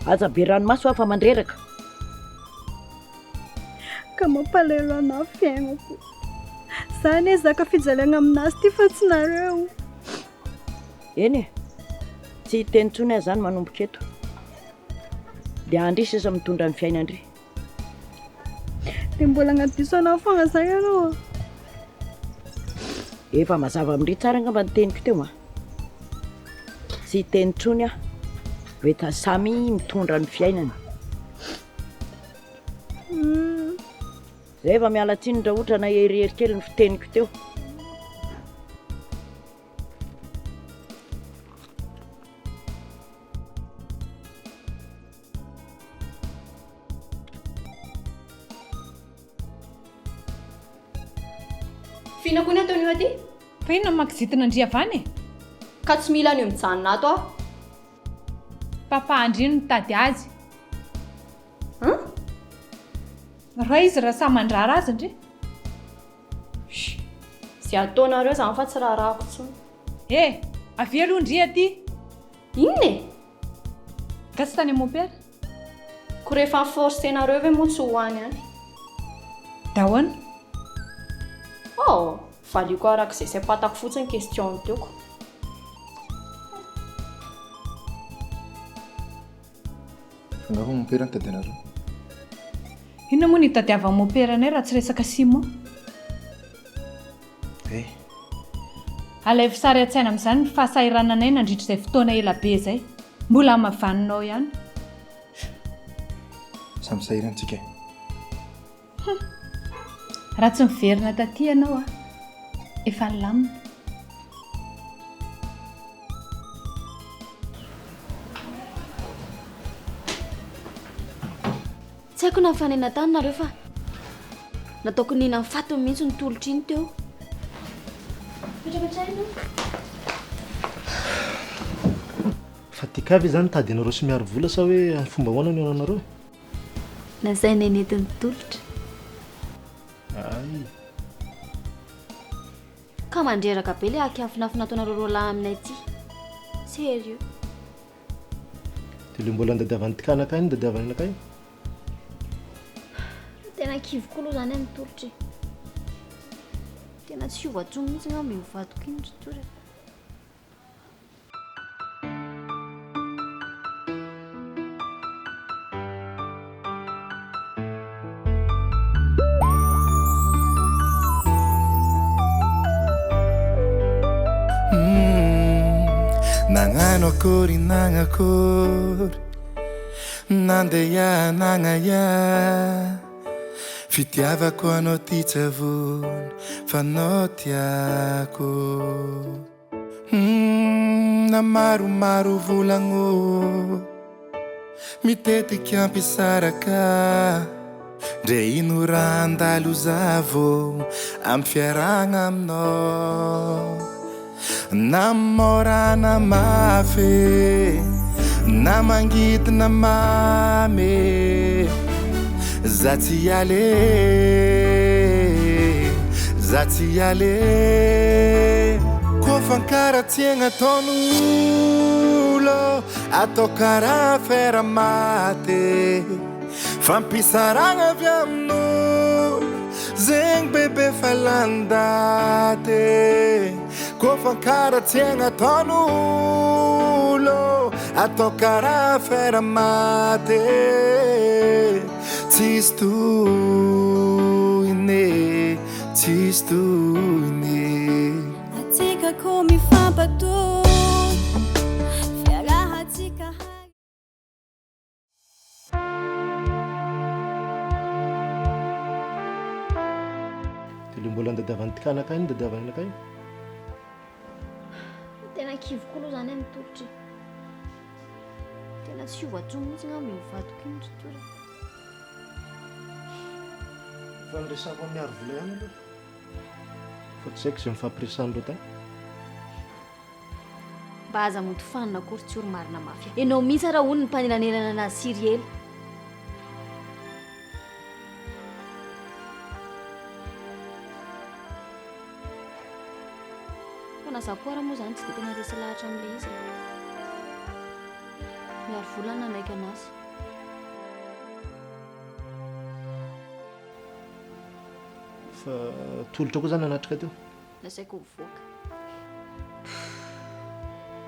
Aza be ranomaso aho fa mandreraka. Ka mampalahelo anah fiaignako. Za anie zaka fijaliagna aminazy ty fa tsy nareo. Eny e, tsy hiteny intsony aho zany manomboka eto. Dia andry sisa mitondra ny fiainan-dry. Dia mbola agnadiso anah foagna zany ianao? Efa mazava amin-dry tsara angamba ny teniko teo an. Tsy hiteny intsony aho, fa samy mitondra ny fiainany. Zay fa miala tsiny raha ohatra naherihery kely ny fiteniko teo. F'inona koa ny ataon'io aty? Fa inona no makizitina an-dry avy any e? Ka tsy mila an'io mijanona ato aho. Papa an-dry no mitady azy. Hein? Raha izy raha sahy mandrara azy ndry. Chut! Izay ataonareo izany fa tsy raharahako intsony. Eh! Avia aloha ndry aty. Inona e? Nga tsy tany amin'ny mompera? Ko rehefa ni-forcer-nareo ve moa tsy ho any ihany? Dia ahoana? Oh! Valiako araka izay saim-pantako fotsiny question teo ko. Fa nga va mompera nitady anareo? Inona moa no itadiavan'i mompera anay raha tsy resaka Simon? Eh. Alaivo sary an-tsaina amin'izany ny fahasahirananay nandritra izay fotoana ela be izay. Mbola hamavaninao ihany. Samy sahirana tsika e. Hum. Raha tsy miverina taty ianao aho, efa nilamina. Tsy haiko na nifanena tany nareo fa nataoko nihinan'ny fatiny mihitsy ny tolotra iny teo. Mipetrapetraha ianao. Fa TK ve zany nitady anareo sy miaro vola sa hoe amin'ny fomba ahoana no ihaonanareo e? Nasainay nentin'i Tolotra. Hay. Ka mandreraka be le akiafinafina ataonareo roalahy aminay ty. Sérieux. Dia le mbola nitadiavan'i TK anakahy no nitadiavany anakahy? Tena kivy koa aloha zany amin'i Tolotra e. Tena tsy hiova intsony mihitsy angamba io vadiko io ry Tolotra e. Nagnano akory nagnakory Nandeha nagnaia Fitiavako anao ty tsy avony Fa anao tiako Humm na maromaro volagno Mitetika hampisaraka Ndre ino raha handalo za vô Amy fiarahagna aminao Na môra na mafy Na mangidy na mamy Za tsy hiala e, za tsy hiala e Kôfa ankaratsiagna ataon'olo Atao karaha afera maty Fampisaragna avy amin'olo Zegny bebe fa lany daty Kôfa ankaratsiagna ataon'olo Atao karaha afera maty Tsisy tohiny e, tsisy tohiny e. Atsika ko mifampatoky, fiarahantsika hay. Dia le mbola nitadiavan'i TK anakahy no nitadiavany anakahy? Tena kivy koa aloha zany amin'ny tolotra e. Tena tsy hiova intsony mihitsy angamba io vadiko io ry Toura. Efa niresahako amin'i Miaro-vola ihany aloha. Fa tsy haiko izay nifampiresahan'ireo tany. Mba aza mody fanina akory tsy ory marina mafia. Enao mihitsy ara hono ny mpanelanelana anazy sy ry ela. Fa na za koa ara moa zany tsy dia tena resy lahatra amin'ilay izy e. Miaro vola nanaiky anazy. Fa Tolotra koa zany nanatrika teo? Nasaiko nivoaka.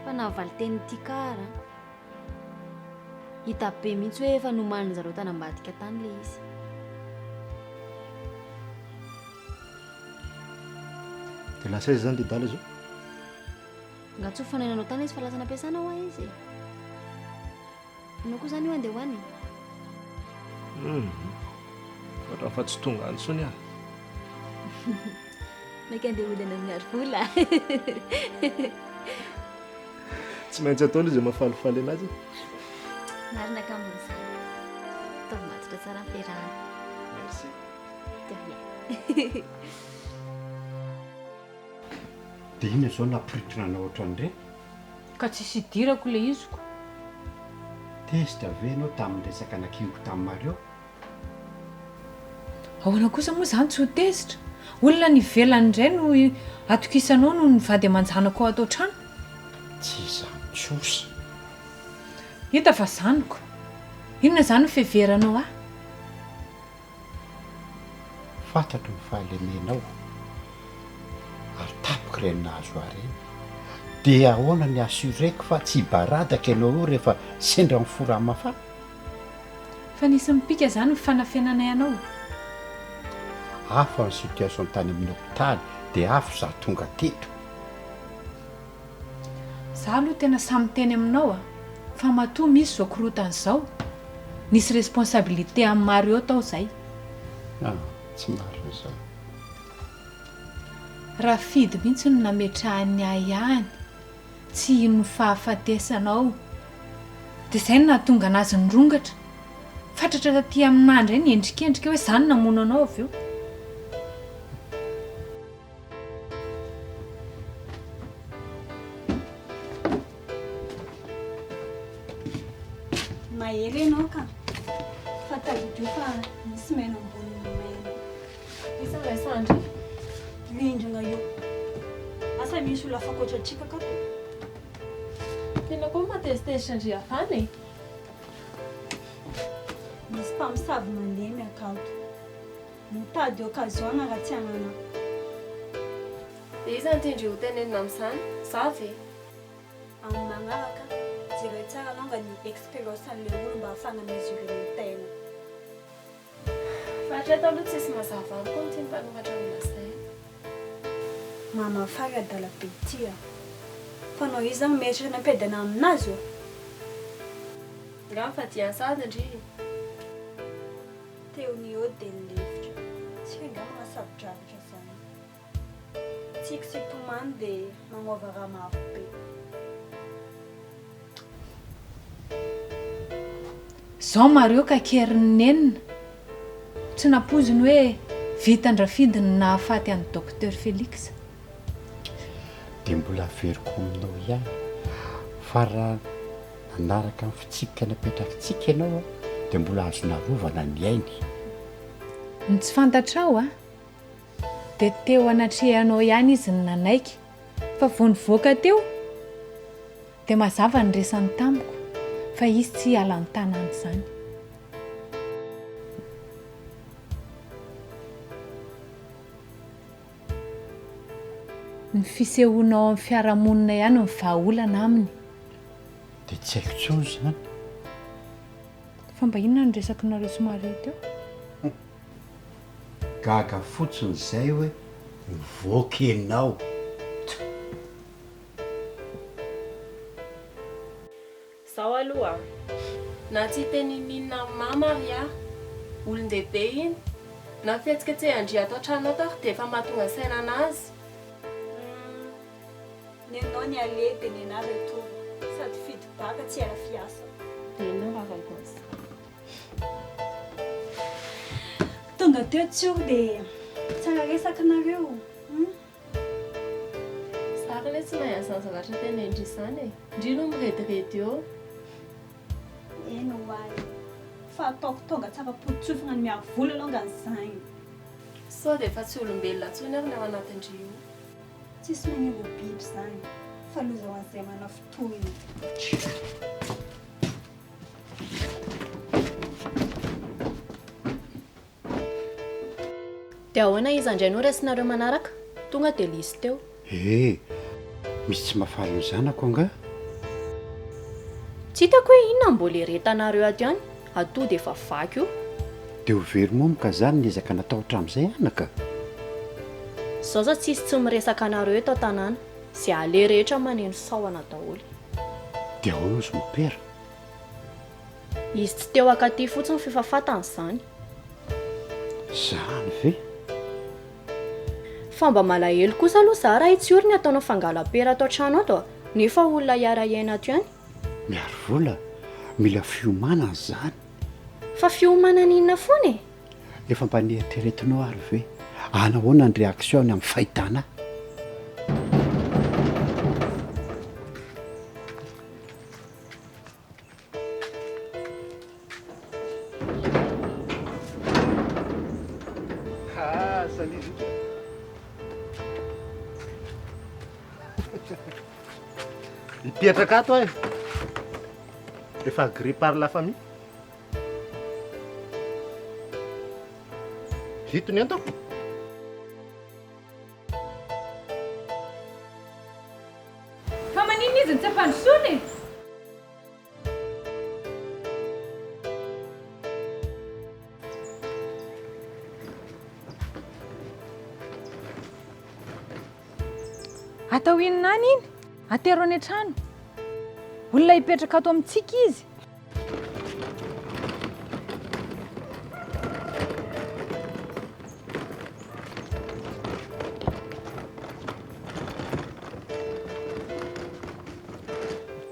Fa na valin-tenin'ity kara. Hita be mihitsy hoe efa nomanin zareo tany ambadika tany le izy. Dia lasa aiza zany Dedala izao? Nga tsy ho fanainanao tany izy fa lasa nampiasana hoa izy e. Ianao koa zany io andeha ho any e? Hum. Ohatran'ny fa tsy tonga any intsony aho. Maika andeha hody any amin'ny Harivola. Tsy maintsy atao aloha izay mahafalifaly anazy e. Marina angamba izany. Ataovy matotra tsara ny fiarahana. Merci. De rien. Dia inona izao nampiritina anao ohatran'ireny? Ka tsisy idirako le iziko. Tezitra ve ianao tamin'ny resaka nakiniko tamin'i Mario? Ahoana kosa moa izany tsy ho tezitra? Olona any ivelany indray no atokisanao noho ny vady aman-janakao ato an-trano? Tsy izany kosa. Hita fa zaniko. Inona izany ny fiheveranao ahy? Fantatro ny fahalemenao ary tapiko ireny nahazo ahy ireny. Dia ahoana ny assureko fa tsy hibaradaka ianao io rehefa sendra ny fo mafana? Fa nisy mipika izany ny fanafenanay anao? Hafa ny situation tany amin'ny hopitaly dia hafa izaho tonga teto. Za aloha tena sahy miteny aminao a, fa matoa misy zao korotana zao, nisy responsabilité an'i Mario tao zay. Ah, tsy marina izany. Rafidy mihitsy no nametrahany ny ahiahiny tsy hino ny fahafatesanao. Dia izay no nahatonga anazy nirongatra. Fatratra taty aminà indray ny endrikendrika hoe za no namono anao avy eo. Mahery ianao ka. Fa tadidio fa misy maina ambonin'ny maina. Iza ilay sandry? Rindrina io. Asa misy olona afaka ohatrantsika akato? Tena koa mahatezitezitra ndry avy any e. Misy mpamosavy malemy akato. Mitady occasion hanaratsiana anah. Dia iza no tian-dry ho tenenina amin'izany? Za ve? Amin'ny magnaraka, jereo tsara alongany ny expérience an'ilay olo mba ahafahana mesurer ny tegna. Fa hatreto aloha tsisy mazava amiko ny tian'ny mpanoratra ho lazaina. Mama fary adala be ty a! Fa nao iza no mieritreritra ny ampiadana aminazy ô? Nga mifadian sady ndry e! Teo ny eo dia nilefitra. Tsy hay angamba maha-saro-dravitra izany. Tsiky sy tomany dia magnova raha maro be. Zao Mario ka kerin'ny nenina. Tsy nampoiziny hoe vitan-dRafidy ny nahafaty an'i Docteur Felix. Dia mbola averiko aminao ihany fa raha Nanaraka ny fitsipika napetrakitsika ianao dia mbola azo narovana ny ainy. Ny tsy fantatrao a! Dia teo anatrehanao ihany izy no nanaiky fa vao nivoaka teo dia mazava ny resany tamiko fa izy tsy hiala ny tanàna izany. Ny fisehoanao amin'ny fiarahamonina ihany no vahaolana aminy. Dia tsy haiko intsony izany. Fa mba inona no resakinareo sy Maria teo? Gaga fotsiny izay hoe nivoaka ianao. Zao aloha a! Na tsy hiteny n'inon'inona amin'i mama ary aho. Olon-dehibe iny. Na ny fihetsiketsehan-dry ato an-trano ato ary dia efa mahatonga saina an'azy. Humm. Nenao ny aller dia nenah retour. Sady fidy baka tsy ela fiasa. Dia inona mba réponse? Tonga teo Tsiory dia tsara resaka nareo. Humm. Za ary le tsy mahay an'izany zavatra tenenin-dry izany e! Ndry no mirediredy eo. Eny ho'a e! Fa ataoko tonga tsara potsofina ny miaro vola alongany zany. Sao dia efa tsy olombelona intsony ary ny ao anatin-dry io. Tsisy magnimbo biby zany fa loza ho an'izay manafintohina. Dia ahoana iza indray no raisinareo manaraka? Tonga dia lisy teo. Eh! Misy tsy mahafaly ny zanako angaha? Tsy hitako hoe inona no mbola eretanareo ato ihany, atody efa vaky io. Dia ho very momoka izany ny ezaka natao hatramin'izay anaka? Izao zao tsisy tsy miresaka anareo eto an-tanàna, izay aleha rehetra maneno sahona daholo. Dia ahoana ozy mopera? Izy tsy teo akaty fotsiny f'efa fantany izany. Izany ve? Fa mba malahelo kosa aloha za raha i Tsiory ny ataonao fangalam-pera ato an-trano ato a! Nefa olona hiara-hiaina ato ihany. Miaro vola, mila fiomanana izany. Fa fiomanana inona foana e? Efa mba neritreretinao ary ve anahoana ny réaction-ny amin'ny fahitana ahy? Ah, salut Zoky a. Hipetraka ato aho e. Efa agréé par la famille. Ito ny entako. Fa maninona izy no tsy ampandrosoana e? Atao inona any iny? Atero any an-trano. Olona hipetraka ato amintsika izy.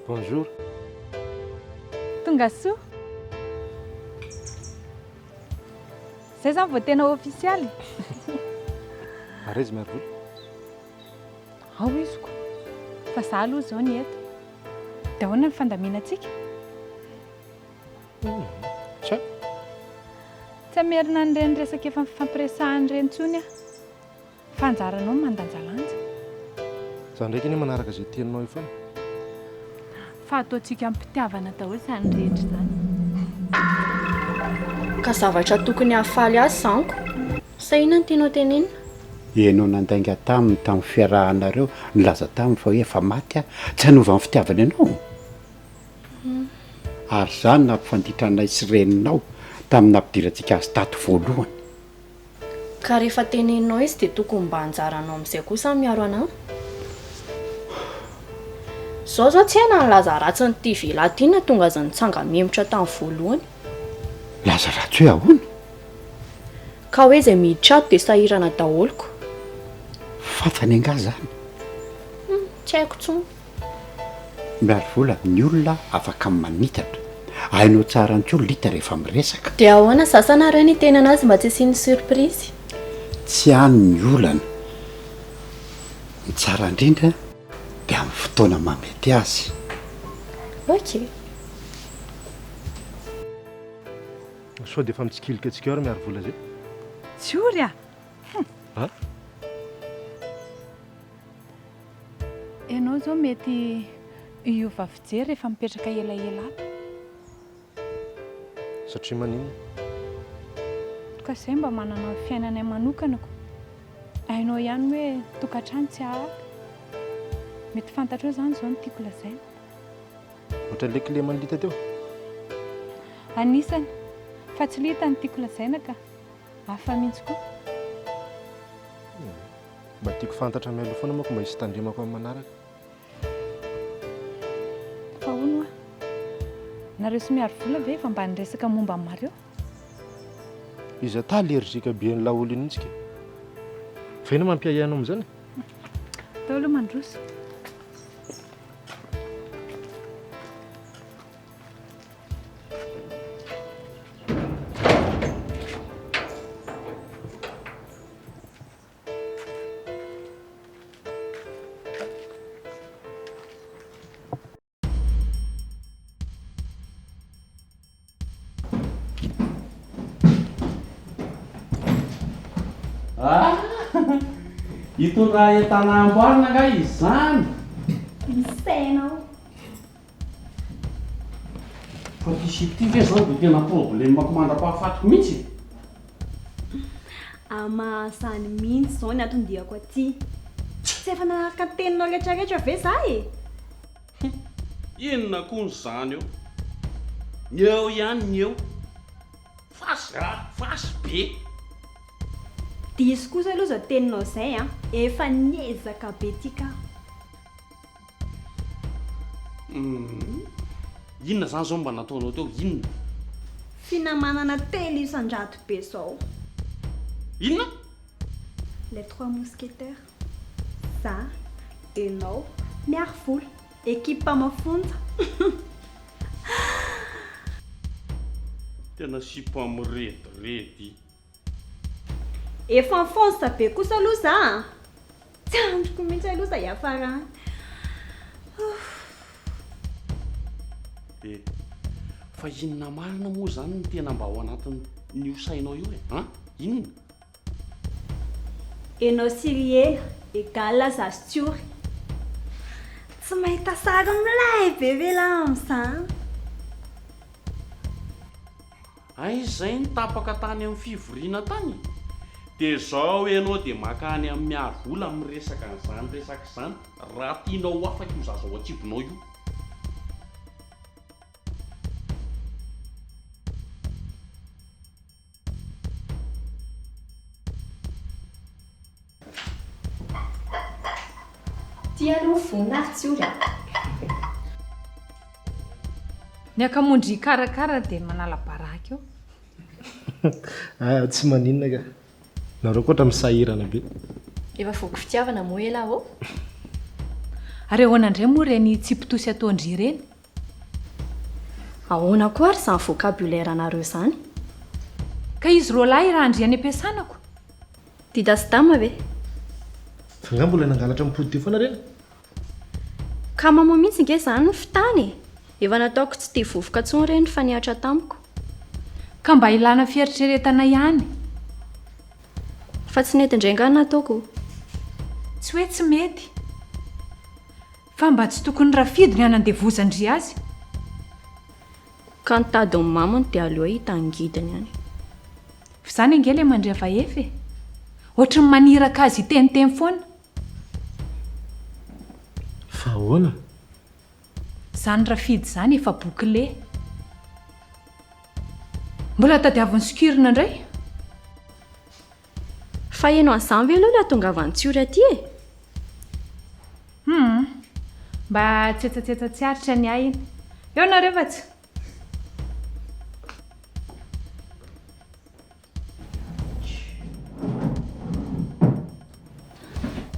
Bonjour. Tonga soa. Zay zany vao tena ofisialy. Ary izy Miarivola? Ao izy ko. Fa za aloha izao ny eto. Dia ahoana ny fandaminantsika? Tsy haiko. Tsy hamerina an'ireny resaka efa nifampiresahana ireny intsony aho. Fa anjaranao ny mandanjalanja. Za ndraiky anie manaraka izay teninao io foana. Fa ataontsika amim-pitiavana daholo izany rehetra izany. Ka zavatra tokony hahafaly azy izany ko. Sa inona no tianao tenenina? Ianao nandainga taminy tamin'ny fiarahanareo, nilaza taminy fa hoe efa maty aho, tsy hanova ny fitiavany anao? Ary izany nampifanditra anay sy reninao tamin'ny nampidirantsika azy tato voalohany. Ka rehefa teneninao izy dia tokony mba anjaranao amin'izay kosa ny miaro anà. Zao zao tsy hay na nilaza ratsy an'ity villa ity na tonga aza nitsanga-miemotra tamin'ny voalohany. Laza ratsy hoe ahoana? Ka hoe izay miditra ato dia sahirana daholo ko. Fantany angaha izany? Hum, tsy haiko intsony. Miaro vola, ny olona afaka manitatra. Hainao tsara ihany koa Lita rehefa miresaka. Dia ahoana sasa nareo ny hiteny anazy mba tsy hisian'ny surprise? Tsy any ny olana. Ny tsara indrindra dia amin'ny fotoana mahamety azy. Ok. Sao dia efa mitsikilika antsika eo ary miaro vola zay? Tsy ory a! Hum. A? Ianao izao mety hiova fijery rehefa mipetraka elaela ato. Satria maninona? Ka izay mba manana ny fiainanay manokana ko. Hainao ihany hoe tokantrano tsy ahaka. Mety fantatrao izany izao no tiako lazaina. Ohatran'ilay kileman'i Lita teo. Anisany. Fa tsy Lita no tiako lazaina ka. Hafa mihitsy koa. Mba tiako fantatra mialoha foana manko mba hisy tandremako amin'ny manaraka. Fa hono hoa, nareo sy Miaro vola ve efa mba niresaka momba an'i Mario? Iza ta allergique be an'i laolo iny mihitsy ke. Fa inona mampiahiahy anao amin'izany e? Tao aloha mandroso. Ah! Hitondra entana amboarina angaha izy izany? Misaina aho. Fa ty sipa ty ve zao de tena problème-ko mandra-pahafatiko mihitsy e? Hamaha an'izany mihitsy izao ny anton-diako aty. Tsy efa nanaraka ny teninao rehetrarehetra ve za e? Hum! Inona koa izany eo? Ny eo ihany ny eo. Fasy ra, fasy be. Diso kosa aloha izao teninao izay an! Efa niezaka be ty ka. Hum! Inona izany izao mba nataonao teo? Inona? Finamanana 3% be izao. Inona? Les trois mousquetaires. Za, enao, miaro vola. Equipe mafonja. Tena sipa mirediredy. Efa mifonja be kosa aloha za a! Tsy andriko mihitsy aloha izay hiafarany. Ouff. Eh! Fa inona marina moa izany no tena mba ao anatin'io sainao io e? An? Inona? Enao sy ry ela egal za sy tsiory. Tsy mahita sary milay be ve lah amzany? Aiza izay ny tapaka tany amin'ny fivoriana tany? Dia izao ianao dia makany amin'ny miaro vola miresaka an'izany resaka izany raha tianao ho afaka io zaza ao an-kibonao io. Ty aloha vonona ary tsy ory a! Ny akamoan-dry hikarakara dia manala baraka eo. Ah, tsy maninona ka. Nareo koa ohatran'ny misahirana be. Efa voky fitiavana moa elah ô? Ary ahoana indray moa ireny tsipitosy ataon-dry ireny? Ahoana koa ary izany vocabulaire nareo izany? Ka izy roalahy raha ndry any am-piasanako? Dida sy Dama ve? Fa nga mbola nangalatra mipody teo foana reny? Ka mamoa mihitsy nge izany ny fitana e! Efa nataoko tsy tia vovoka intsony ireny fa nihatra tamiko. Ka mba ilana fieritreretana ihany. Fa tsy nety indray nga nataoko? Tsy hoe tsy mety. Fa mba tsy tokony rafidy ny hanandevozan-dry azy. Ka nitady ny mamany dia aleo hahita angidiny any. F'izany ange ilay mandriavahefa e! Ohatry ny maniraka azy hiteniteny foana. Fa ahoana? Izany rafidy izany efa bouclé. Mbola tadiaviny sokirina indray. Fa heno an'izany ve aloha ilay hahatongavan'i Tsiory aty e? Hum. Mba tsetsatsetsa tsy aritra ny ahy iny. Eo nareo fa tsy.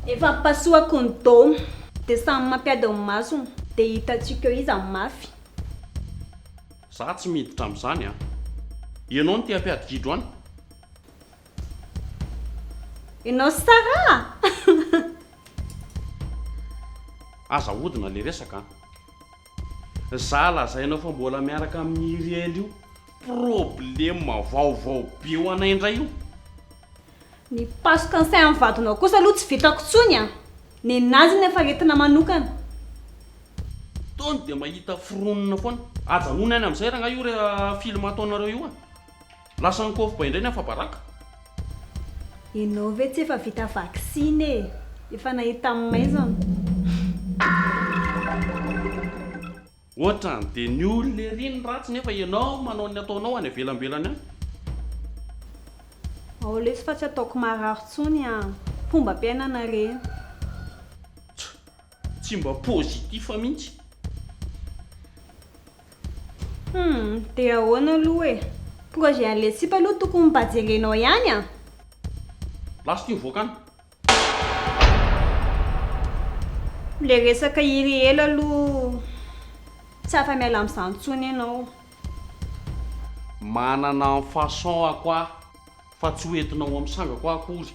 Efa pasohako ny dôma dia samy mampiady ny masony dia hitantsika eo iza ny mafy. Za tsy miditra amin'izany an! Ianao no te hampiady gidro any. Ianao sy Sarah? Aza ahodina le resaka an! Za lazainao fa mbola miaraka amin'i Iriel io, problème vaovao be ho anay indray io. Ny pasoka ny sain'ny vadinao kosa aloha tsy vitako intsony an! Nenazy ny efa aretina manokana. Tony dia mahita foronina foana. Ajanony any amin'izay rangahy io re film ataonareo io an! Lasan'ny kôfba indray ny afa-baraka. Enao ve tsy efa vita vaksiny e! Efa nahita ny maizina. Ohatrany dia ny olona ery ny ratsy nefa ianao manao ny ataonao any avelambelany any. Ao lesy fa tsy ataoko marary tsony an! Fombam-piainana ireny. Tsy mba positif mihitsy. Humm dia ahoana aloha e! Projet an'ilay sipa aloha tokony mba jerenao ihany an! Lasa ity mivoaka any. Ilay resaka iry ela aloha tsy afa-miala amin'izany intsony ianao. Manana ny façon ako aho fa tsy ho entinao amin'ny sangako aho akory.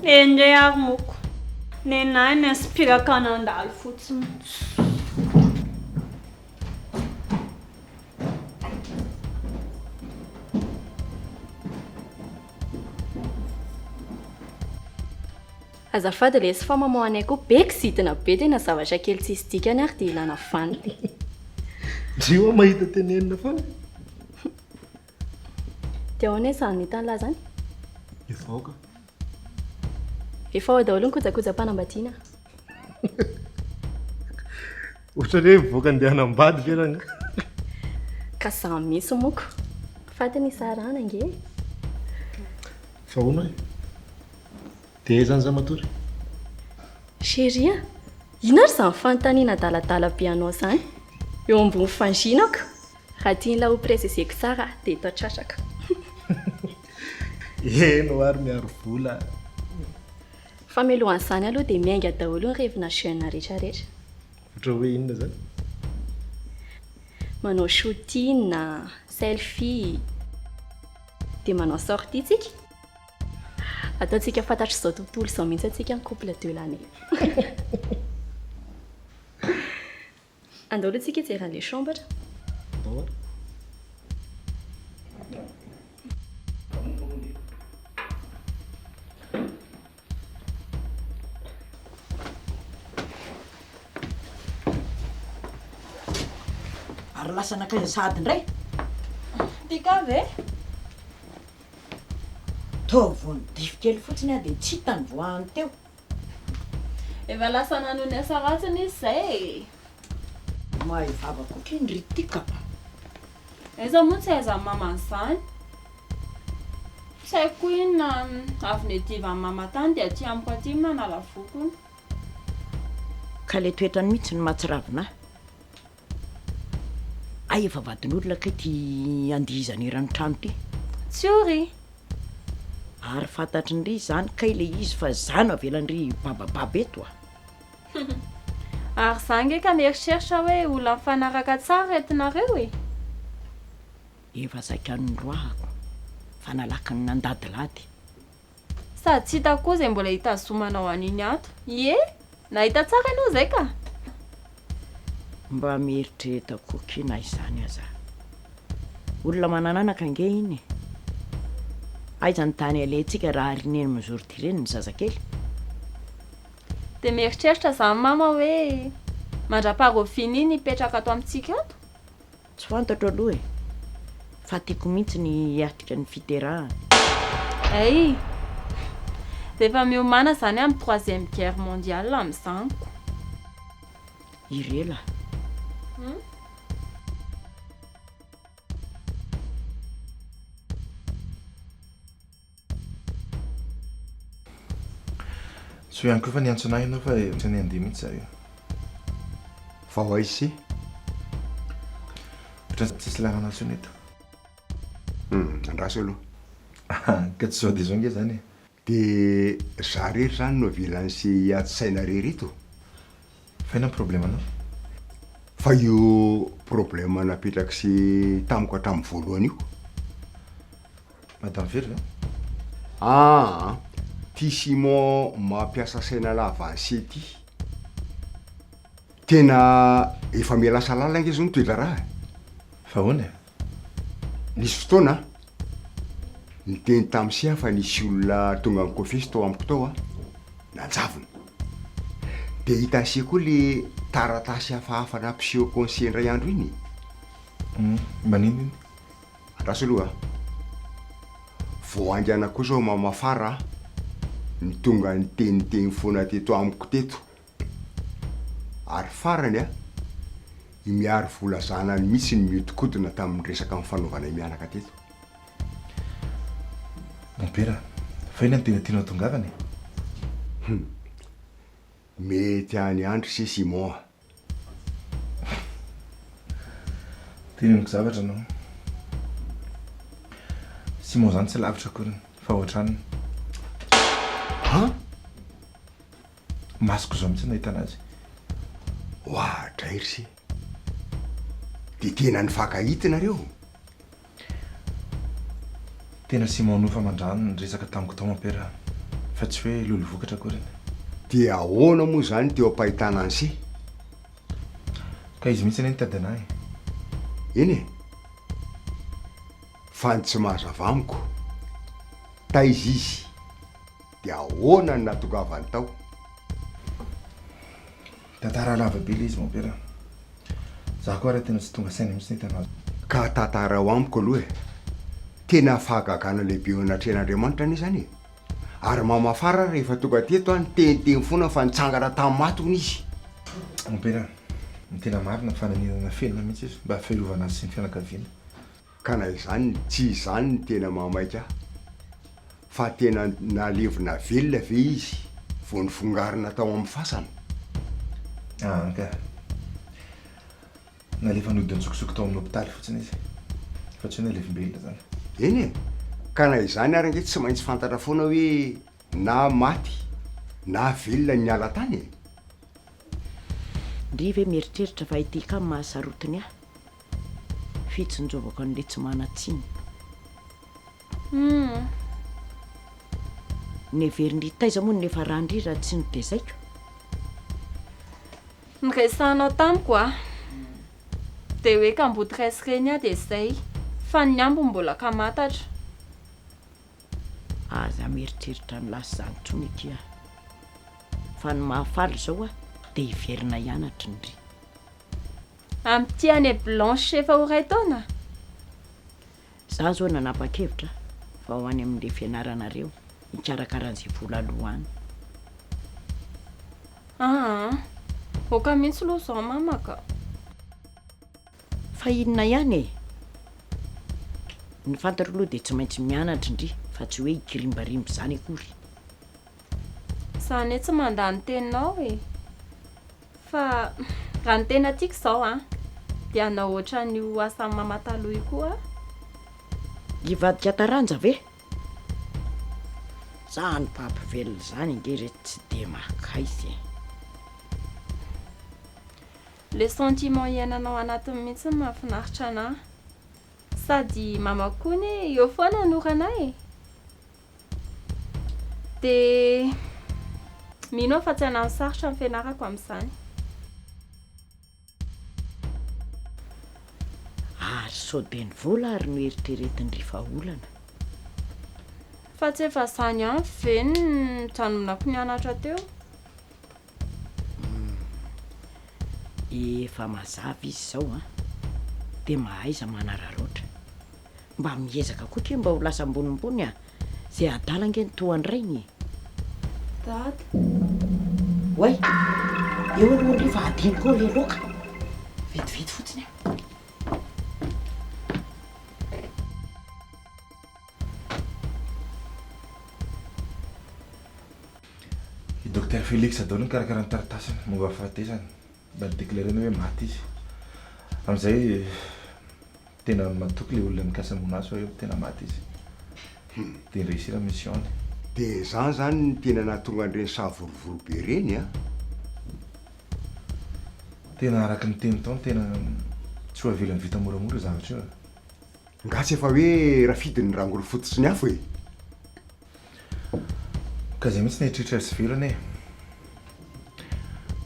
Endrey ary moko. Nenahy ny inspiraka nandalo fotsiny. Azafady lesy fa maman anay koa be kizitina be tena zavatra kely tsisy dikany ary dia ilana vaniny. Ndry hoa mahita tenenina foana. Dia ahoana izany hitan'lah izany? Efa ao ka. Efa ao daholo ny kojakojam-panambadiana. Ohatran'ny hoe mivoaka andeha hanambady ve rangahy? Ka za mihitsy moko. Faty ny hisarahana ange e. Fa hono e? Dia aiza any za matory? Chérie a! Inona ary izany fanontaniana adaladala be anao izany? Eo ambony fandrianako. Raha tian'ilay ho préciser-ko tsara dia eto an-tratrako. Eny ho'a ry miaro vola a! Fa mialohan'izany aloha dia miainga daholo ny revina jeune rehetra rehetra. Ohatra hoe inona izany? Manao shooting, selfie, dia manao sortie tsika. Ataontsika fantatr'izao tontolo izao mihitsy antsika ny couple de l'année. Andao aloha tsika hijery an'ilay chambre. Andao ary. Ary lasa nankaiza sahady indray? Tika ve? Toa vao nidify kely fotsiny aho dia tsy hita ny voahany teo. Efa lasa nanohy ny asa ratsiny izy izay e! Mahay vava koa k'iny ry Tika a! Aiza moa tsy ahaizan'i mama an'izany? Tsy haiko koa inona avy niadivan'i mama tany dia aty amiko aty manala voky hono. Ka ilay toetrany mihitsy no mahatsiravina ahy. Hay efa vadin'olona kay ity andihizana eran'ny trano ity. Tsiory! Ary fantatry ndry izany kay ilay izy fa za no avelan-dry hibabababa eto a! Ary za nge ka mieritreritra hoe olona mifanaraka tsara ireto nareo e! Efa saika noroahako fa nalaky ny nandadilady. Sady tsy hitako koa izay mbola hitazomanao an'iny ato. Ie! Nahita tsara ianao izay ka! Mba mieritrereta koa ki na izany aza. Olona manan'anaka ange iny e! Aiza ny tany alehantsika raha arineny mijoro ireny ny zazakely? Dia mieritreritra izany mama hoe mandra-paharoviana iny hipetraka ato amintsika ato? Tsy fantatro aloha e! Fa tiako mihitsy ny hiatrika ny fiterahana. Hay! Dia efa miomàna izany amin'ny troisième guerre mondiale amin'izany ko! Irela. Hum? Soa ihany koa fa niantso anah ianao fa tsy handeha mihitsy za io. Fa ho aiza sy? Ohatran'ny tsisy lalana intsony eto. Hum, andraso aloha. Ka tsy zao dia zao nge zany e. Dia za rery zany no avelan'i sy hiady saina rery eto? Fa inona ny problème-nao? Fa io problème napetrak'i sy tamiko hatramin'ny voalohany io. Madame Very ve? Aa! Ty Simon mampiasa saina lava an'se ty. Tena efa miha lasa lalina ange zao ny toe-draharaha e. Fa ahoana e? Nisy fotoana aho niteny tamin'i se aho fa nisy olona tonga nikofesy tao amiko tao an, nanjavona. Dia hitan'i se koa le taratasy hafahafa nampisehoko an'i se indray andro iny e. Hum, maninona iny? Andraso aloha a! Vao haingana koa zao Mama Fara a, no tonga niteniteny foana teto amiko teto. Ary farany a, i Miary vola zanany mihitsy no nihodinkodina tamin'ny resaka nifanaovanay mianaka teto. Mompera, fa inona no tena tianao hatongavana e? Hum! Mety any andry se Simon a! Teneniko zavatra anao. Simon zany tsy lavitra akory fa ao an-tranony. An? Masoko izao mihitsy nahitana azy. Oadray ry se! Dia tena nifankahita nareo? Tena Simon Nofa aman-drano niresaka tamiko tao Mompera fa tsy hoe lolo vokatra akory. Dia ahoana moa izany teo am-pahitana an'se? Ka izy mihitsy anie nitady anah e. Eny e! Fa ny tsy mazava amiko, taiza izy, dia ahoana no nahatongavany tao? Tantara lava be ilay izy Mompera. Za koa ary tena tsy tonga saina mihitsy nahita anazy. Ka tantarao amiko aloha e! Tena fahagagana lehibe eo anatrehan'Andriamanitra anie izany e! Ary mamafara rehefa tonga teto aho niteniteny foana fa nitsangana tamin'ny maty hono izy. Mompera, ny tena marina fa naninona nafenina mihitsy izy mba fiarovana azy sy ny fianakaviany. Ka na izany tsy izany ny tena mahamaika ahy fa tena nalevina velona ve izy vao nofongarina tao amin'ny fasana? Aa ka. Nalefa nody an-tsokosoko tao amin'ny hopitaly fotsiny izy fa tsy hoe nalevim-belona izany. Eny e! Ka na izany ary ange tsy maintsy fantatra foana hoe na maty na velona ny niala tany e! Ndry ve mieritreritra fa ity kamo mahasarotiny ahy? Fitsinjovako an'le tsy manan-tsiny. Humm. Neverin-dry taiza moa ny niafaran-dry raha tsy notezaiko? Niresahanao tamiko a! Dia hoe kamboty ray sy reny aho dia izay, fa ny ambiny mbola kamatatra. Aza mieritreritra ny lasa izany intsony akia fa ny mahafaly izao a dia hiverina hianatra ndry. Amin'ity année blanche efa ho iray taona? Za zao nanapa-kevitra fa ho any amin'le fianaranareo hikarakara an'izay vola aloha any. Aa! Oka mihitsy aloha izao mama ka. Fa inona ihany e? Ny fantatro aloha dia tsy maintsy mianatra ndry fa tsy hoe hikirimbarimba izany akory. Za anie tsy mandà ny teninao e! Fa raha ny tena tiako izao an, dia hanao ohatran'io asan'i mama taloha io koa aho. Hivadika taranja ve? Zany mpampivelona zany ange re tsy de makaiza e. Le sentiment iainanao anatiny mihitsy no mahafinaritra anah. Sady mama koa anie eo foana hanorana ahy e. Dia mino aho fa tsy hanano sarotra ny fianarako amin'izany. Ary sao dia ny vola ary no eritreretin-dry fa olana. Fa tsy efa izany ihany ve no nijanonako nianatra teo? Humm. Efa mazava izy izao an! Dia mahaiza manararaotra. Mba miezaka koa k'e mba ho lasa ambonimbony a! Zay adala ange no toa an-drainy e! Dada. Oay! Eo aloha ndry fa adinoko ao le laoka! Vetivety fotsiny a! I Docteur Felix daholo nikarakara ny taratasiny momba ny fahafatesany mba ni-declarer-ny hoe maty izy. Amin'izay tena matoky ilay olona nikasa hamono azy fa hoe tena maty izy. Dia ni-réussir ny mission-ny. Dia izany izany no tena nahatonga an'ireny savorovoro be ireny an! Tena araka ny teny tao, tena tsy ho avelan'ny vita moramora io zavatra io e. Nga tsy efa hoe Rafidy ny rangory fototry ny afo e! Ka zay mihitsy ny eritreritra sy velona e!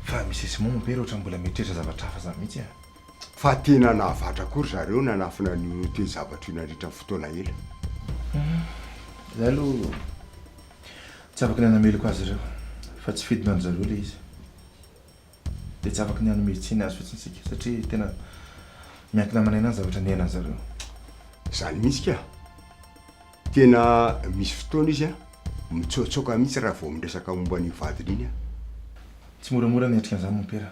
Fa Monsieur Simon mon père ohatran'ny mbola mieritreritra zavatra hafa zany mihitsy e! Fa tena nahavatra koa ry zareo nanafina an'io toe-javatra io nandritra ny fotoana ela. Hum, za aloha tsy afaka ny hanameloka azy ireo fa tsy fidina an-dry zareo ilay izy. Dia tsy afaka ny hanome tsiny azy fotsiny isika satria tena miankina aman'aina ny zavatra niainan-dry zareo. Izany mihitsy ka! Tena misy fotoana izy an, mitsoatsoaka mihitsy raha vao miresaka momba an'io vadiny iny an. Tsy moramora ny hiatrika an'izany mompera.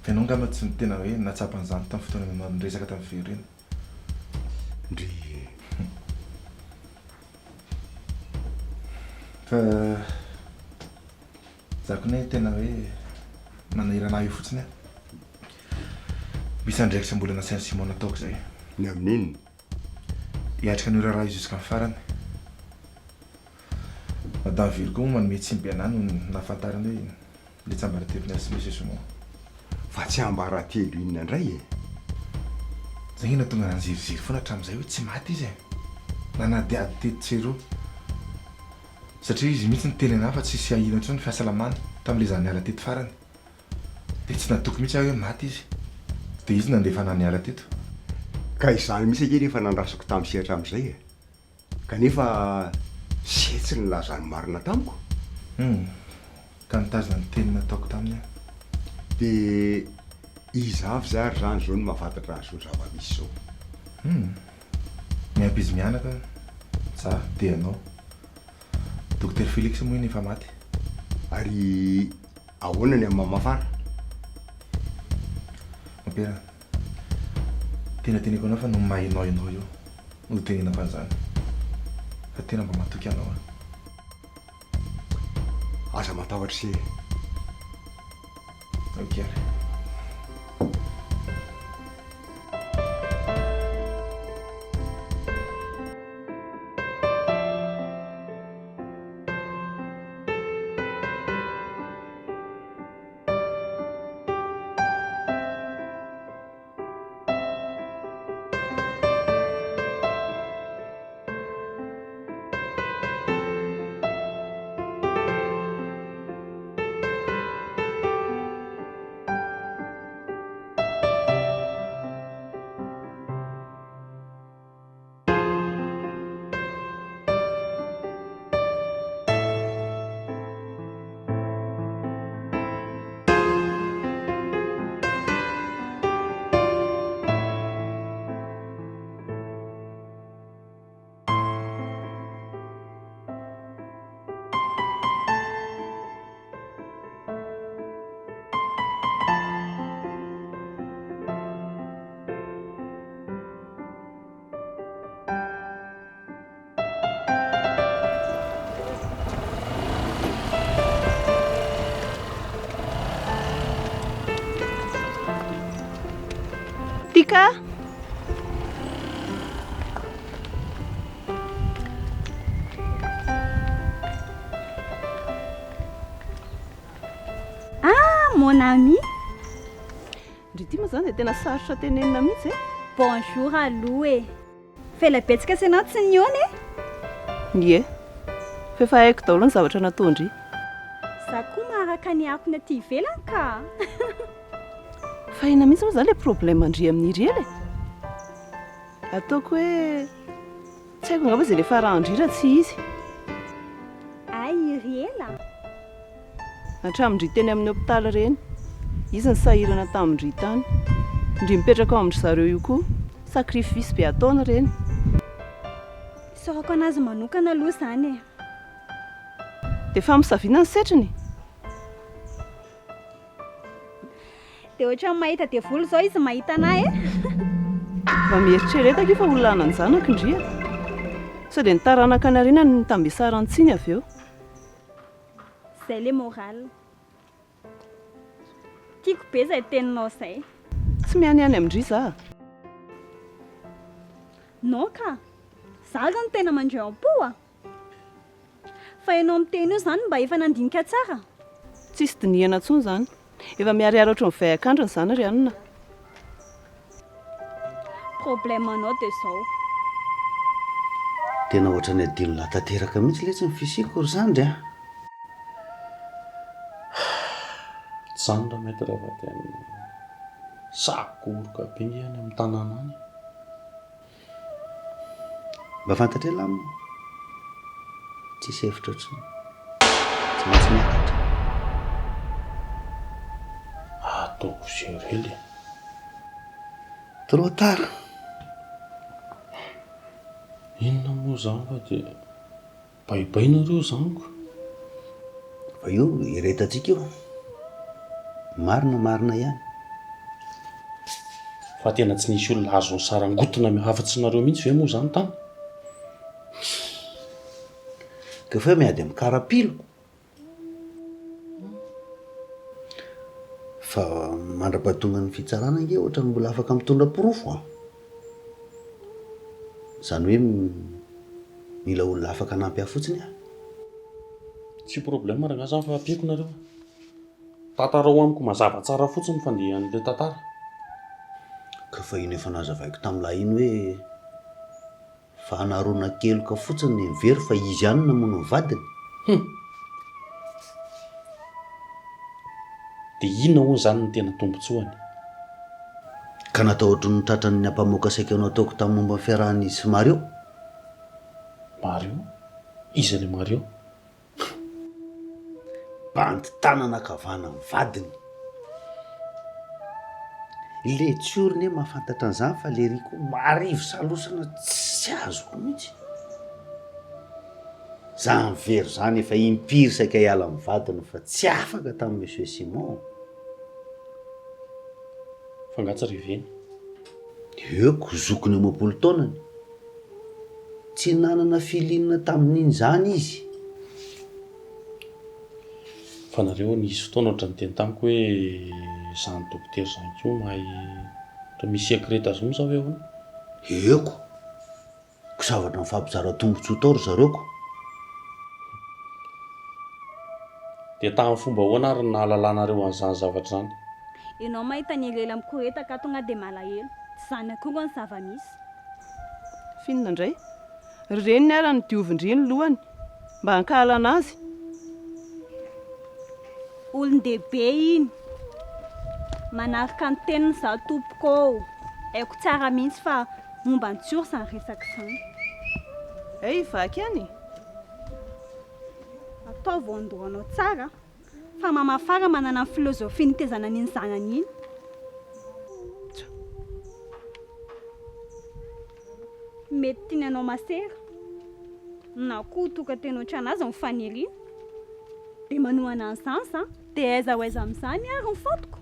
Fa ianao angamba tsy tena hoe nahatsapa an'izany tamin'ny fotoana nanao niresaka tamin'i Vero iny. Ndrii. Fa za koa anie tena hoe manahirana ahy io fotsiny an. Misy andraikitra mbola nasain'i Simon nataoko izay. Ny amin'inona? Hiatrika an'io raharaha io jusqu'à ny farany. Madame Vero koa moa manome tsiny be anah noho ny nahafantarany hoe ilay tsiambaratelon'i Azy sy Monsieur Simon. Fa tsiambaratelo inona indray e? Zay nge nahatonga anah niziriziry foana hatramin'izay hoe tsy maty izy e! Nanadihady teto sy eroa. Satria izy mihitsy niteny anah fa tsisy ahiana intsony ny fahasalamany tamin'ilay izaho niala teto farany. Dia tsy natoky mihitsy aho hoe maty izy. Dia izy nandefa anah niala teto. Ka izany mihitsy ange no efa nandrasako tamin'ny sy hatramin'izay e! Kanefa ze tsy nilaza ny marina tamiko. Humm, ka nitazona ny teny nataoko taminy aho. Dia iza avy za ry zany zao no mahafantatra an'izao zava-misy zao? Humm. Miampy izy mianaka, za, dia ianao. Dokotera Felix moa iny efa maty. Ary ahoana ny amin'i Mama Fara? Mompera, tena teneniko anao fa noho ny maha ianao ianao io no itenenako an'izany. Fa tena mba matoky anao aho. Aza matahotra se. Ok ary. Tika! Ah, mon ami! Ndry ity moa izany dia tena sarotra tenenina mihitsy e! Bonjour aloha e! Fa ela betsaka sy ianao tsy nihaona e! Ie. Fa efa haiko daholo ny zavatra nataon-dry. Za koa maharaka ny akony aty ivelany ka! Fa inona mihitsy moa izany ilay problème-ndry amin'i Iriel e? Ataoko hoe tsy haiko angamba izay niafaran-dry raha tsy izy. Hay Iriel a! Hatramin-dry teny amin'ny hopitaly ireny. Izy nisahirana tamin-dry tany. Ndry mipetraka ao amin-dry zareo io koa. Sacrifice be ataony ireny. Isaorako anazy manokana aloha izany e. Dia famosaviana ny setriny? Dia ohatran'ny mahita devoly izao izy mahita anah e. Mba mieritrereta akia fa olona hanan-janaka ndry e. Sao dia ny taranaka any aoriana no nitambesaran-tsiny avy eo. Zay le moral. Tiako be zay teninao zay. Tsy mianiany amin-dry za a. Non ka! Za aloha no tena mandray am-po a! Fa ianao miteny io zany mba efa nandinika tsara? Tsisy dinihana intsony zany. Efa miharihary ohatry ny vay an-kandrina izany ry anona. Problème anao dia zao. Tena ohatran'ny adinon'lah tanteraka mihitsy letsy ny fisiako ry zandry a! Tsy zany ra maître fa tena sakoroka be nge any amin'ny tanàna any e. Mba fantatr'elah moa? Tsisy hevitra intsony. Tsy maintsy miakatra. Ataoko sérieux e. Trop tard. Inona moa izany fa dia baibay nareo izany ko. Fa io iretantsika io. Marina marina ihany. Fa tena tsy nisy olona azo nisarangotina afa-tsy nareo mihitsy ve moa izany tany? Ka fa miady amin'ny karapilo. Fa mandra-pahatongan'ny fitsarana ange ohatran'ny mbola afaka mitondra porofo an! Izany hoe mila olona afaka hanampy ahy fotsiny aho. Tsy problème rangah zany fa ampiako nareo a! Tantarao amiko mazava tsara fotsiny ny fandehan'ilay tantara. Ka fa iny efa nazavaiko tamin'ilay iny hoe Fanaronan-keloka fotsiny ny very fa izy ihany no namono ny vadiny. Hum! Dia inona hono izany no tena tombotsoany? Ka natahotra ny ho tratran'ny ampamoaka saika nataoko tamin'ny momba ny fiarahan'izy sy Mario. Mario? Iza ilay Mario? Bandy tanana ankavanan'ny vadiny. Le Tsiory ne mahafantatra an'izany fa le ry koa marivo salosana tsy azoko mihitsy. Zany Vero zany efa impiry saika hiala amin'ny vadiny fa tsy afaka tamin'i Monsieur Simon. Fa nga tsy reveny? Eko, zokiny amam-polo taonany. Tsy nanana feeling tamin'iny zany izy. Fa nareo nisy fotoana ohatran'ny niteny tamiko hoe izany dokotera izany koa mahay ohatra misy secret tazominy sa hoe ahoana? Eko, ko zavatra mifampizara tombotsoa tao ry zareo ko. Dia tamin'ny fomba ahoana ary no nahalalanareo an'izany zavatra izany? Enao mahita ny lela mikoretaka tonga dia malahelo, tsy zany akory ny zava-misy. F'inona indray? Ry reniny ara nodiovin-dry ny lohany mba hankahalana azy. Olon-dehibe iny. Manaraka ny teniny izaho tompoko ô. Haiko tsara mihitsy fa momba an'i Tsiory izany resaka izany. Hey, vaky any e! Ataovy ao an-dohanao tsara fa Mama Fara manana ny philosophie nitezana an'iny zanany iny. Mety tiany hanao masera na koa tonga tena ohatran'azy ny faniriana dia manohana an'izany za. Dia aiza ho aiza amin'izany ary ny faute-ko?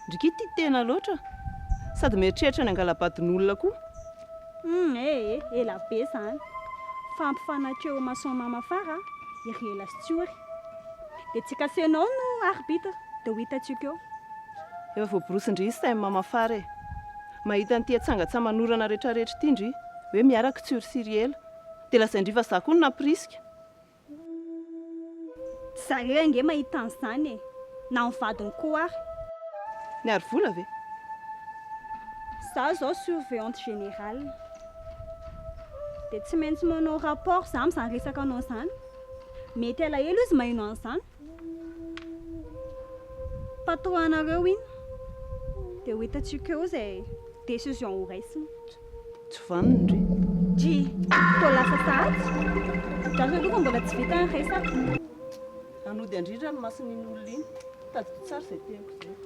Ndry ky tia tena loatra sady mieritreritra ny hangalabadin'olona koa. Humm eh eh ela be zany fa ampifanatreho imason'i mama fara i ry ela sy tsiory dia tsy kasenao no arbitre dia ho hitantsika eo. Efa voaborosin-dry izy sain'i mama fara e! Mahita an'ity atsangatsa-manorana retraretra ity ndry hoe miaraka i Tsiory sy ry ela dia lazain-dry fa za koa no nampirisika. Tsy za irery ange mahita an'izany e! Na ny vadiny koa ary. Niaro vola ve? Za zao surveillante générale. Dia tsy maintsy manao rapport za amin'izany resaka anao izany. Mety alahelo izy maheno an'izany. Patron anareo iny. Dia ho hitantsika eo izay décision ho raisiny. Tsy vanona ndry. Dry, toa lasa sahady. Drafy aloha fa mbola tsy vita ny resaka. Hanody an-dry ranomasin'iny olona iny. Tadidio tsara izay teniko izay.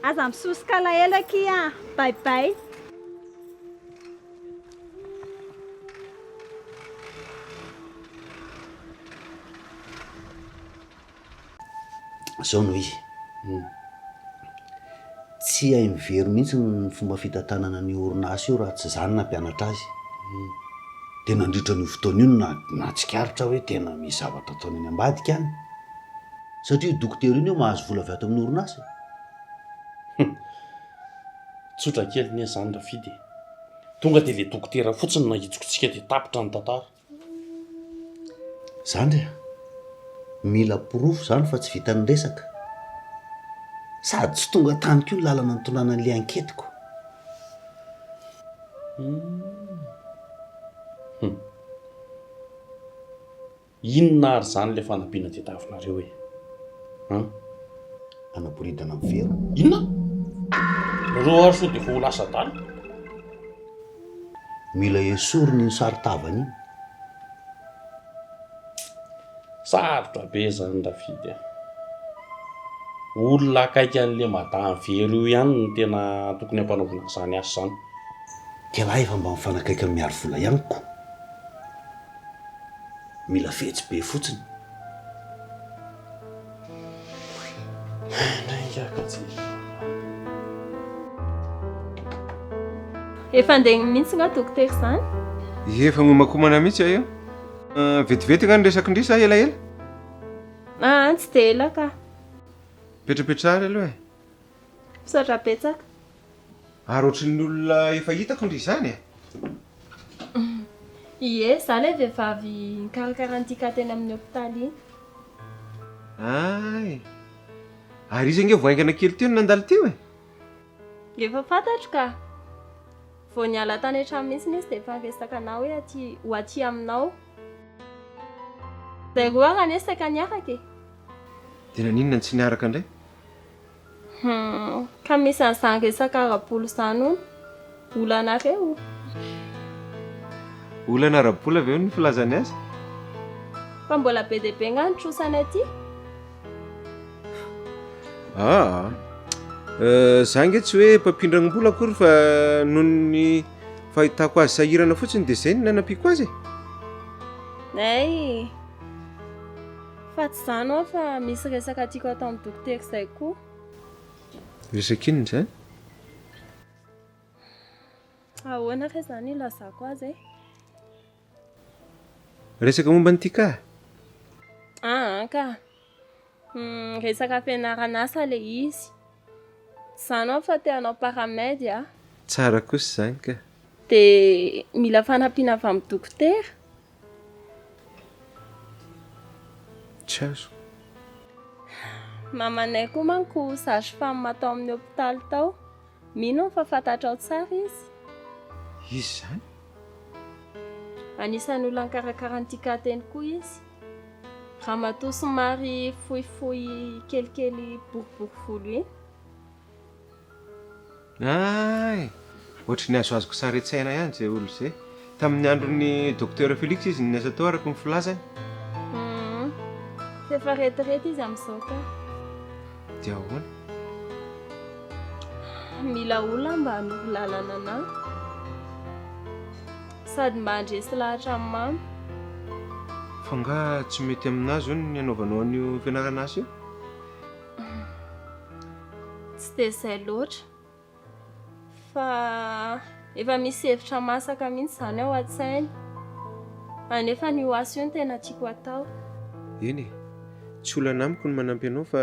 Aza misosoka alahelo akia a! Bye bye. Zao no izy, tsy hain'i Vero mihitsy ny fomba fitantanana an'io orinasa io raha tsy za no nampianatra azy. Dia nandritra an'io fotoana io no nahatsikaritra hoe tena misy zavatra ataony any ambadika any. Satria io dokotera io anie mahazo vola avy ato amin'ny orinasa e. Tsotra kely anie izany Rafidy e. Tonga dia ilay dokotera fotsiny no nahitsiko-tsika dia tapitra ny tantara. Zandry a! Mila porofo zany fa tsy vitan'ny resaka. Sady tsy tonga tany koa ny lalana nitondrana an'ilay enquête-ko. Hum. Inona ary izany ilay fanampiana tediavinareo e? An? Hanaboridana an'i Vero. Inona? Nareo ary sao dia efa ho lasa adala? Mila esorina iny saron-tavany iny. Sarotra be izany Rafidy a! Olona akaiky an'ilay madame Vero io ihany no tena tokony hampanaovina an'izany asa izany. K'elah efa mba mifanakaiky amin'ny Miarivola ihany ko. Mila fetsy be fotsiny. Efa andeha mihitsy nga dokotera izany? Efa miomakomana mihitsy aho io. Vetivety nga ny resako ndry sa elaela? Aa tsy dia ela ka. Mipetrapetraha ary aloha e. Misaotra betsaka. Ary ohatrin'ny olona efa hitako ndry izany e! Ie, za ilay vehivavy nikarakara an'ity cas teny amin'ny hopitaly iny. Hay! Ary izy ange vao haingana kely teo no nandalo teo e! Efa fantatro ka! Vao niala tany an-trano mihitsy izy dia efa niresaka anah hoe aty ho aty aminao. Izay roa ary anie saika niaraka e! Dia naninona no tsy niaraka indray? Hum, ka misy an'izany resaka ara-bola izany hono. Olanareo. Olana ara-bola ve hono ny filazany azy? Fa mbola be dia be nga ny trosany aty? Aa! Za nge tsy hoe mpampindram-bola akory fa noho ny fahitako azy sahirana fotsiny de zay no nanampiako azy e! Hay! Fa tsy izany hoa fa misy resaka tiako atao amin'ny dokotera izay koa. Resaka inona izany? Ahoana re izany ilazako azy e? Resaka momba an'i Tika? Aa ka! Resaka fianarana asa ilay izy. Izany aho fa te hanao paramed a. Tsara kosa izany ka. Dia mila fanampiana avy amin'ny dokotera. Tsy azoko. Mamanay koa manko sage femme tao amin'ny hopitaly tao. Mino aho fa fantatrao tsara izy. Iza izany? Anisan'ny olona nikarakara an'ity cas teny koa izy. Ramatoa somary fohifohy kelikely boribory volo iny. Hay! Ohatry ny azoazoko sary an-tsaina ihany izay olona izay. Tamin'ny andron'ny Docteur Felix izy no niasa tao araka ny filazany. Hum. F'efa retirety izy amin'izao ka. Dia ahoana? Mila olona mba hanoro lalana anà. Sady mba handresy lahatra an'i Mama. Fa angaha tsy mety aminazy hono ny hanaovanao an'io fianarana asa io? Tsy dia izay loatra. Fa efa misy hevitra masaka mihitsy izany ao an-tsainy. Anefa io asa io no tena tiako hatao. Eny e, tsy olana amiko ny manampy anao fa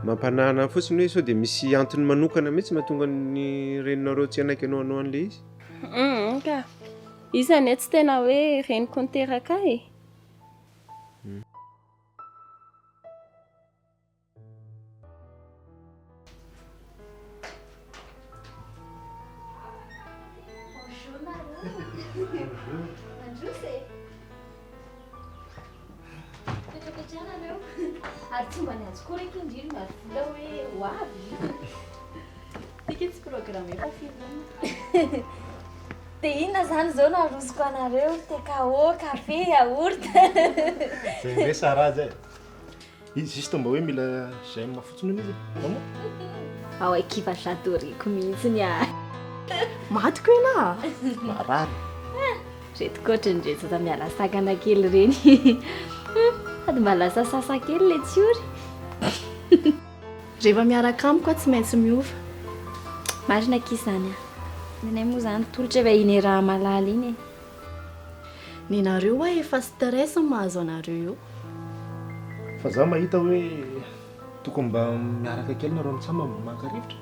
mampanahy anahy fotsiny hoe sao dia misy antony manokana mihitsy mahatonga ny reninareo tsy hanaiky anao hanao an'ilay izy. Humm ka. Izy anie tsy tena hoe reniko niteraka ahy e. Bonjour nareo. Mandroso e. Mipetrapetraha nareo. Ary tsy mba niantso koa re kindry ry Miarivola hoe ho avy. Ty ki tsy programme fa film. Dia inona izany izao no arosoko anareo? Thé-KO, café, yaourt. Zay indray Sarah zay. Izy juste mba hoe mila j'aime fotsiny hono izy e. Maman? Ao akia fa j'adoreko mihitsy ah. Matiko elah a! Marary. Reto koa ohatran'ireny zaza miala sakana kely ireny. Sady mba lasa sasa kely ilay tsiory. Rehefa miaraka amiko aho tsy maintsy miova. Marina akia izany ah. Ny anay moa izany tolotra efa iny raha-malala iny e. Nenareo hoa efa stress ny mahazo anareo eo. Fa za mahita hoe tokony mba miaraka kely nareo mitsam mba maka rivotra.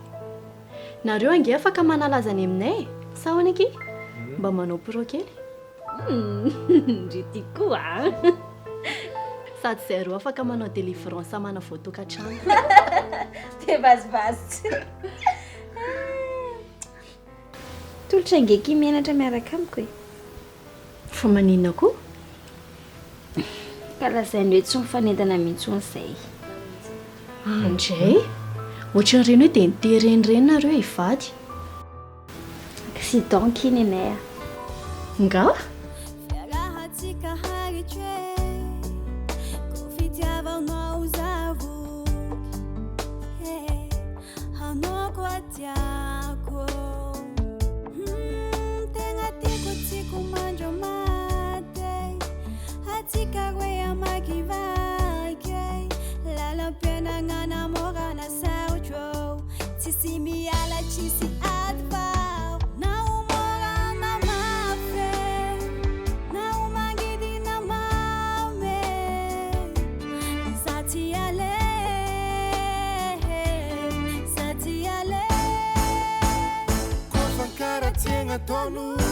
Nareo ange afaka manala azy any aminay e! Sa ahoana akia? Mba manao pro kely. Ndry ty koa a! Sady zareo afaka manao délivrance manavao tokantrano. Be vazivazy. Tolotra ange akia mianatra miaraka amiko e. Fa maninona koa? Ka lazainy hoe tsy mifanentana mihitsy hono izay. Andray! Ohatran'ireny hoe dia nitereny ireny nareo hivady. Accident ki nenay a. Nga? Fiarahantsika haritry e Ko fitiavanao zavoky e Anao koa tiako Hum tegna tiako tsiko mandra-maty e Atsika roe hamakivaky e Lalam-piainagna na mora na sarotro Tsisy miala tsisy ady fa Na ho mora na mafy e Na ho mangidy na mamy e Za tsy aleha Za tsy aleha Kôfa karatsiagna ataon'olo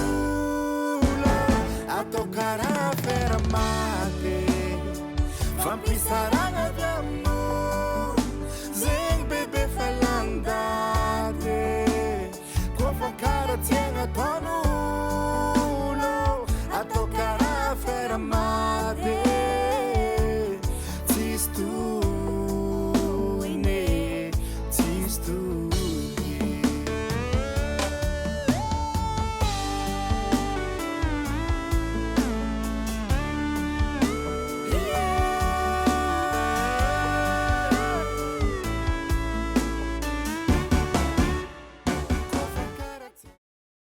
Atao karaha affaire maty Fampisarahana.